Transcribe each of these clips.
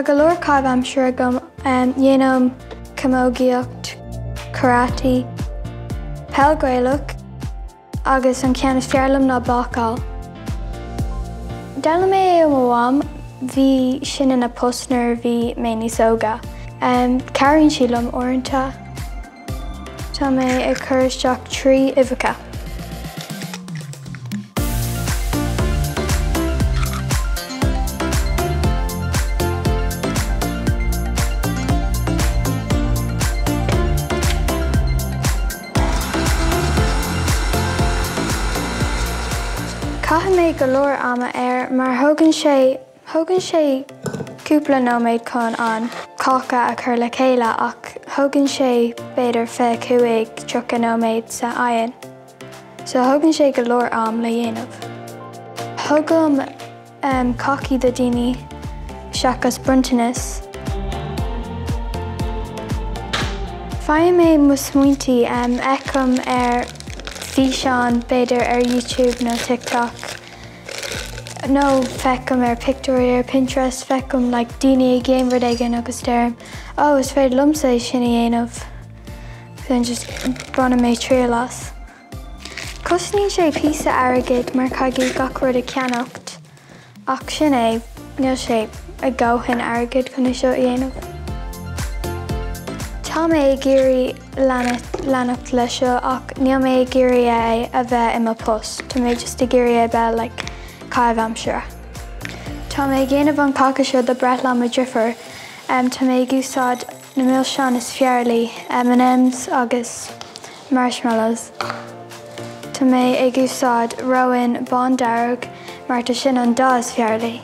Tá go leor caitheamh aimsire agam. Déanaim camógaíocht, karate, peil Gaelach agus an ceann is fearr liom ná bácáil. D'fhoghlaim mé é ó mo mham, bhí sin ina post nuair a bhí mé níos óga. Cabhraíonn sí liom uaireanta. Tá mé ag cur isteach 3 uibheacha. Caithfidh mé go leor ama air mar thógann sé Thógann sé cúpla nóiméad chun an cáca a chur le chéile ach thógann sé b'fhéidir 25, 30 nóiméad sa oigheann. So thógann sé go leor am le dhéanamh. Thugaim cácaí do daoine seachas bronntanas. Faigheann mé mo smaointí, feicim ar físeán b'fhéidir ar YouTube nó TikTok. Nó feicim ar pictiúirí ar Pinterest, feicim like daoine ag déanamh rud éigin agus deirim oh is féidir liomsa é sin a dhéanamh then just bainim mé triail as. Cosnaíonn sé píosa airgid mar caithfidh gach rud a cheannacht ach sin é, níl sé a dhóthain airgid chun é seo a dhéanamh. Tá mé ag iarraidh leanacht le seo ach níl mé ag iarraidh é a bheith i mo post, tá mé just ag iarraidh é a bheith like caitheamh aimsire. Tá mé ag déanamh an cáca seo do breithlá mo driofúr, tá mé ag úsáid na milseáin is fearr léi, M&M's agus marshmallows. Tá mé ag úsáid reoán bándearg mar tá sin an dath is fearr léi.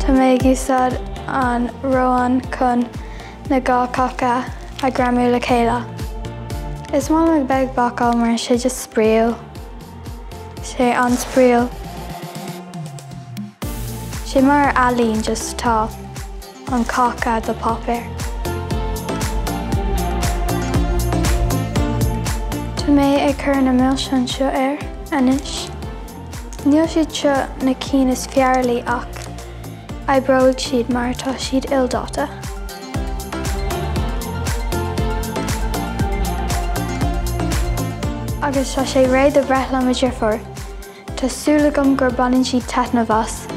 Tá mé ag úsáid an reoán chun na gá cáca a ghreamú le chéile. Is maith liom a bheith ag bácáil mar sé just spraíúil. Sé an-spraíúil. Sé mar ealaín just tá. an cáca de páipéar. Tá mé ag cur na milseáin seo air anois. Níl siad seo na cinn is fearr léi ach oibreoidh siad mar tá siad ildaite. Agus tá sé réidh do bhreithlá mo dheirfiúr. Tá súil agam gur baineann siad taitneamh as.